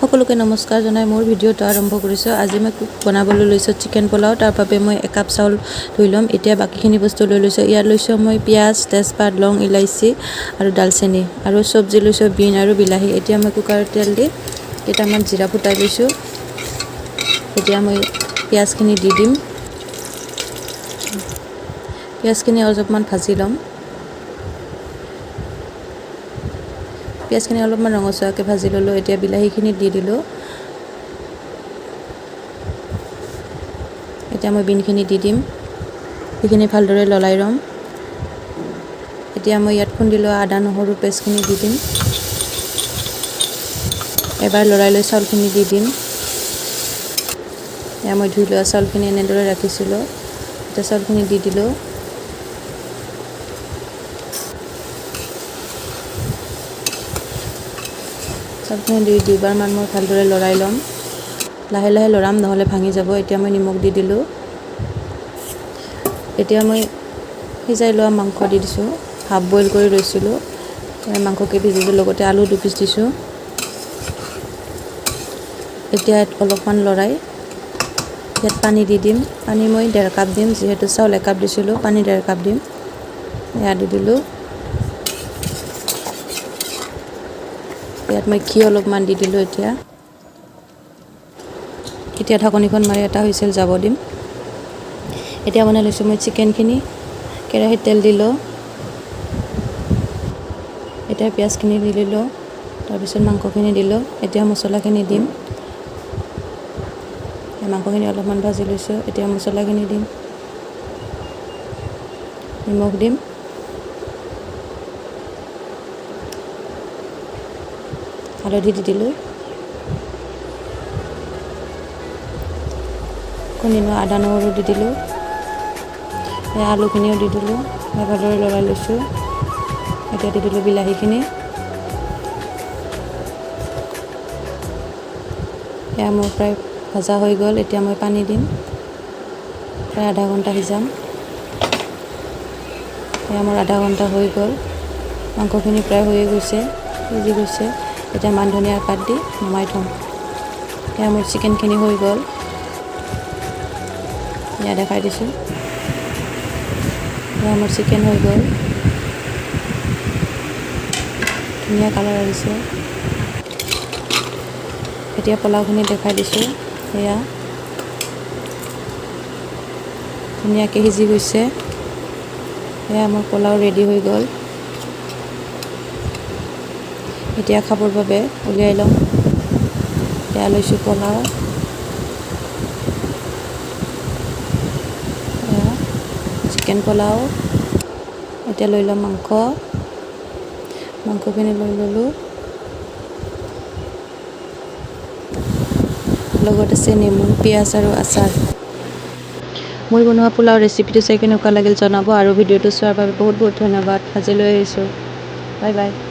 সকলোকে নমস্কাৰ জনাই মোৰ ভিডিঅ'টো আৰম্ভ কৰিছোঁ। আজি মই বনাবলৈ লৈছোঁ চিকেন পোলাও। তাৰ বাবে মই একাপ চাউল ধুই ল'ম। এতিয়া বাকীখিনি বস্তু লৈ লৈছোঁ। ইয়াত লৈছোঁ মই পিঁয়াজ, তেজপাত, লং, ইলাচি আৰু দালচেনি, আৰু চব্জি লৈছোঁ বিন আৰু বিলাহী। এতিয়া মই কুকাৰত তেল দি কেইটামান জিৰা ফুটাই লৈছোঁ। এতিয়া মই পিঁয়াজখিনি দি দিম। পিঁয়াজখিনি অলপমান ভাজি ল'ম। পিঁয়াজখিনি অলপমান ৰঙচুৱাকৈ ভাজি ল'লোঁ। এতিয়া বিলাহীখিনি দি দিলোঁ। এতিয়া মই বিনখিনি দি দিম। সেইখিনি ভালদৰে লৰাই ল'ম। এতিয়া মই ইয়াত খুন্দি লোৱা আদা নহৰু পেষ্টখিনি দি দিম। এবাৰ লৰাই লৈ চাউলখিনি দি দিম। এয়া মই ধুই লোৱা চাউলখিনি এনেদৰে ৰাখিছিলোঁ। এতিয়া চাউলখিনি দি দিলোঁ। চাউলখিনি দি দুবাৰমান মই ভালদৰে লৰাই ল'ম। লাহে লাহে লৰাম, নহ'লে ভাঙি যাব। এতিয়া মই নিমখ দি দিলোঁ। এতিয়া মই সিজাই লোৱা মাংস দি দিছোঁ। হাফ বইল কৰি লৈছিলোঁ, মাংসকেইপিচ দিছোঁ, লগতে আলু দুপিচ দিছোঁ। এতিয়া অলপমান লৰাই ইয়াত পানী দি দিম। পানী মই 1.5 কাপ দিম, যিহেতু চাউল 1 কাপ দিছিলোঁ, পানী 1.5 কাপ দিম। এয়া দি দিলোঁ। ইয়াত মই ঘি অলপমান দি দিলোঁ। এতিয়া এতিয়া ঢাকনিখন মাৰি এটা হুইচেল যাব দিম। এতিয়া বনাই লৈছোঁ মই চিকেনখিনি। কেৰাহীত তেল দিলোঁ। এতিয়া পিঁয়াজখিনি দি দিলোঁ, তাৰপিছত মাংসখিনি দিলোঁ। এতিয়া মছলাখিনি দিম। মাংসখিনি অলপমান ভাজি লৈছোঁ। এতিয়া মছলাখিনি দিম, নিমখ দিম, হালধি দি দিলোঁ, খুন্দি লোৱা আদা নহৰু দি দিলোঁ, আলুখিনিও দি দিলোঁ। ভালদৰে লৰাই লৈছোঁ। এতিয়া দি দিলোঁ বিলাহীখিনি। এয়া মোৰ প্ৰায় ভজা হৈ গ'ল। এতিয়া মই পানী দিম। প্ৰায় আধা ঘণ্টা সিজাম। এয়া মোৰ আধা ঘণ্টা হৈ গ'ল। মাংসখিনি প্ৰায় হৈয়ে গৈছে, সিজি গৈছে। এতিয়া মান ধনিয়াৰ পাত দি নমাই থ'ম। এয়া মোৰ চিকেনখিনি হৈ গ'ল। এয়া দেখাই দিছোঁ। এয়া মোৰ চিকেন হৈ গ'ল। ধুনীয়া কালাৰ আহিছে। এতিয়া পোলাওখিনি দেখাই দিছোঁ। এয়া ধুনীয়াকৈ সিজি গৈছে। এয়া মোৰ পোলাও ৰেডি হৈ গ'ল। এতিয়া খাবৰ বাবে উলিয়াই ল'ম। এয়া লৈছোঁ পোলাও। এয়া চিকেন পোলাও। এতিয়া লৈ ল'ম মাংস। মাংসখিনি লৈ ল'লোঁ। লগত আছে নেমু, পিঁয়াজ আৰু আচাৰ। মই বনোৱা পোলাও ৰেচিপিটো চাই কেনেকুৱা লাগিল জনাব, আৰু ভিডিঅ'টো চোৱাৰ বাবে বহুত বহুত ধন্যবাদ। আজিলৈ আহিছোঁ। Bye bye.